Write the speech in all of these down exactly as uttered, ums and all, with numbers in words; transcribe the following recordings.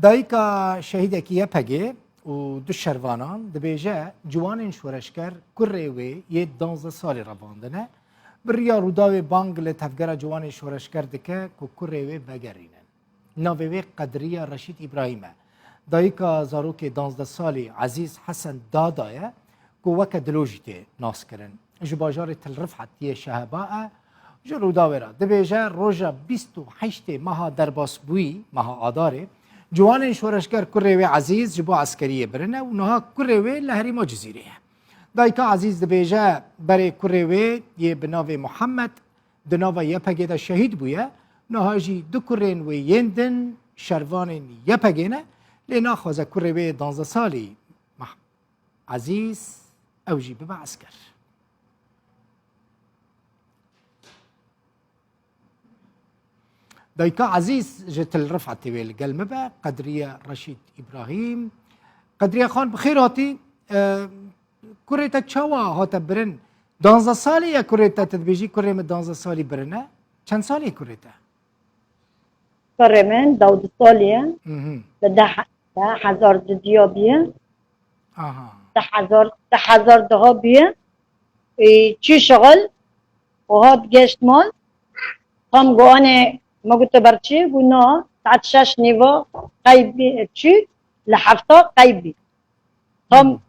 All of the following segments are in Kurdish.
Dayika şehîdekî Y P G û du şervanan dibêje, ciwanên şoreşger kurê wê yê duwazdeh salî revandine. Bi riya Rûdawê bang li Tevgera Ciwanên Şoreşger dike ku kurê wê vegerînin. Navê wê Qedriya Reşîd Îbrahîm e. Dayika zarokê duwazdeh salî Ezîz Hesen Dada ye ku weke Dilo jî tê naskirin. Ji bajarê Til Rifet yê Şeheba e. Ji Rûdawê re dibêje, roja bîst û heştê meha derbasbûyî, meha Adarê, ciwanên şoreşger kurê wê Ezîz ji bo eskeriyê birine û niha kurê wê li herêma Cizîrê ye. Dayika Ezîz dibêje, berê kurê wê yê bi navê Muhammed di nava Y P G de şehîd bûye, niha jî du kurên wê yên din şervanên Y P G ne, lê naxwaze kurê wê duwazdeh salî Mah-, Ezîz, ew jî bibe esker. Dayika Ezîz ji Til Rifetê wê li gel min be, Qedriye Reşîd Îbrahîm. Qedriye Xan, bi xêr hatî. E, kurê te çawa hate birin? Duwazdeh salî ye kurê te, tu dibêjî kurê min duwazdeh salî birine. Çend salî ye kurê te? Kurê min dewdeh salî ye. Mhm. Li deh, deh hezar dudiya bûye. Aha. Deh hezar, deh hezar duha bûye. Ê, çû şixul û hat geşt mal. Tam got, anê, me got, "Tu ber çi?" Got, "Na, saet şeş nîva qeybî, çû, li hefta qeybî." Tam Hmm.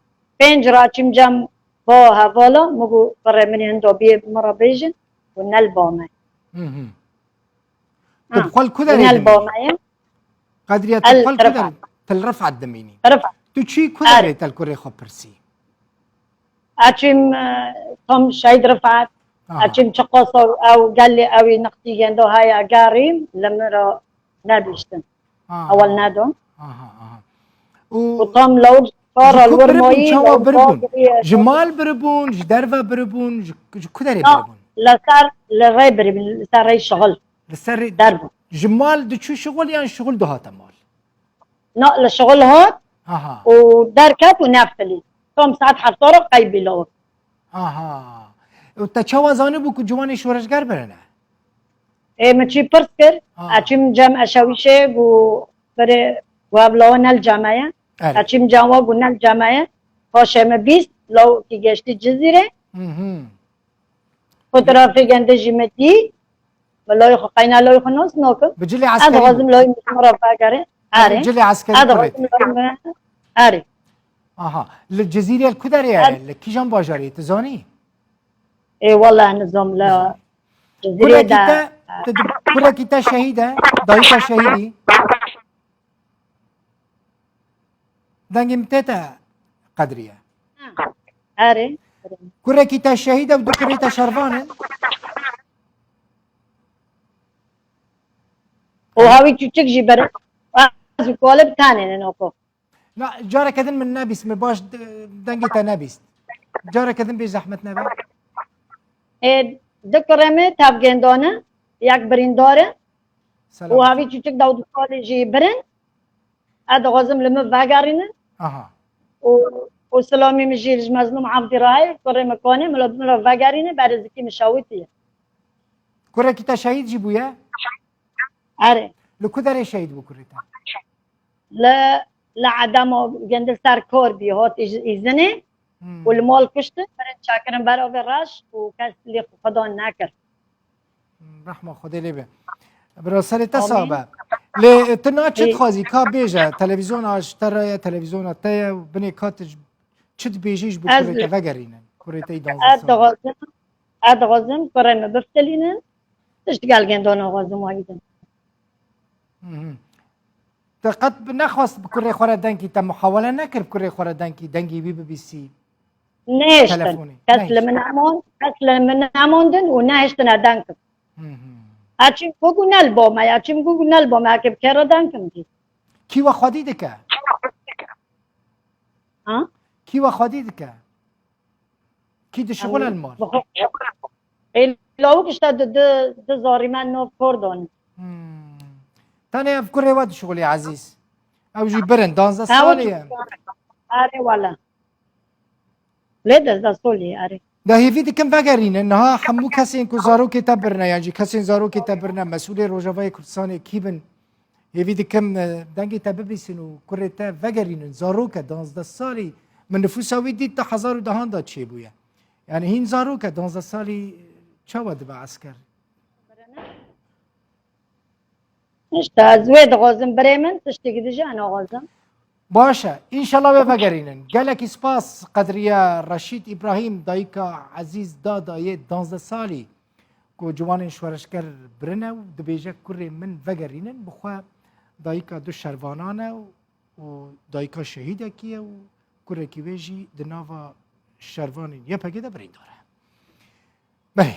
pênc re çûm cem ba hevala, min got, "Kurê min ê hinda biyê min re bêjin." Got, "Ne li ba me." Mhm. Tu Ha, bi xwe li ku derê ne li dimînî? Ba me ye. Qedriye, tu bi xwe li ku derê? Til Rifat dimînî. Rifat. Tu çûyî ku derê te li kurê xwe pirsî? Açim, e, tam Şehîd Rifat. Aha. Açim çiqas ew, ew gelê ew ê nextî gendo haya gerîm li min re nebîştin. Ha. Ewel nedon. Aha, aha. Û û tam lawik kara li wir mayî, çawa biribûn? Ji mal biribûn, ji derve biribûn, ji, ji ku derê biribûn? Li ser, li rê biribûn, li ser rê şixul. Li ser rê. Derve. Ji mal diçû şixul yan şixul dihate mal? Na, li şixul hat. Aha. Û derket û neftilî. Tam saet hefta re qeybî lawik. Aha. Û te çawa zanibû ku ciwanê şoreşger birine? Ê, min çî pirs kir. Ha. Eçim cem eşewîşê got, "Berê, got, ev lawa ne li cem me ye." Erê. Eçim cem wa got, "Ne li cem me ye." Paşê min bîst, lawikî geştî Cizîrê. Mhm. Fotoğrafê gende jî me dî. Me lawê xwe, qeyna lawê xwe nas nakim. Bi cilê eskerî bû. Ez dixwazim lawê min ji min re vegere. Erê. Cilê eskerî kurê te. Ez dixwazim lawê min. Erê. Aha. Li Cizîrê li ku derê ye? Li kîjan bajarê? Tu zanî? Ê, wele nizam li Cizîrê de. Kurekî te, tu di-, kurekî te şehîd e? Dayika şehîdî? Dengê min tê te, Qedriye? Ha. Erê. Kurekî te şehîd e û du kurê te şervan in? Û hawî çûçik jî ber. Ez û Kalib tenê ne noko. Na, careke din min nebîst, min baş de-, dengê te nebîst. Careke din bê zehmet nebe. Ê, du kurê min tevgêndane, yek birîndar e. Û Selamet. Havî çûçik dewdî salî jî birin. Ez dixwazim li min vegerînin. Aha. Û, û silamî min jî ji Mezlûm Evdî re heye, kurê min Kanê, min li min re vegerîne, berê zikî min şewitiye. Kurekî te şehîd jî bûye? Erê. Li ku derê şehîd bû kurê te? Li, li Edema gende ser kor bî, hat îz-, îzinê. Hmm. Û li mal kuştin, birin çakirin ber avê reş û kes lê xwe xwedan nekir. Hmm, rehma Xwedê lê be. Bira serê te sax be. Amîn. Lê, e, tu na çi dixwazî? Ka bêje, televîzyona ji te re ye, televîzyona te ye, binê ka tu ji, çi dibêjî ji bo kurê te vegerînin? Kurê te yî danzdeh sal. Ez dixwazim, ez dixwazim kurê min biftilînin. Tişt gel gendo naxwazim wa îdin. Mhm. Te qet bi nexwest bi kurê xwe re dengî te muhawele nekir, bi kurê xwe re dengî, dengî wî bibîsî? Nehiştin. Telefonê. Kes li min nemond, kes li min nemondin û nehiştine deng kim. Hı hı. Eçim ku ne li bo me, eçim ku ne li bo me, eke bi kê re deng kim jî. Kî we xwedî dike? Ha? Kî we xwedî dike? Kî dişixule li mal? Ê, lawik işte di, di, di zarî me nov kor danî. Hmm. Tenê ev kurê we dişixulê Ezîz. Ew jî birin, danzdeh salî ye. Erê wele. Lê dezda solî, erê. De hêvî dikim vegerîne. Niha hemû kesên ku zarokê te birine, yan jî kesên zarokê te birine, mesûlê Rojavayê Kurdistanê kî bin? Hêvî dikim, e, dengê te bibîsin û kurê te vegerînin. Zarok e, danzdeh salî, min nifûsa wî dît di hezar û dehan de çêbûye. Yani hîn zarok e, danzdeh salî çawa dibe esker? Îşte ez wê dixwazim birê min, tiştekî dî jî ez naxwazim. Baş e. Înşallah wê vegerînin. Gelekî spas Qedriye Reşîd Îbrahîm, dayika Ezîz Dada yê danzdeh salî ku ciwanên şoreşger birine û dibêje kurê min vegerînin, bi xwe dayika du şervanan e û dayika şehîdekî ye û kurekî wê jî di nava şervanên Y P G de birîndar e. Belê.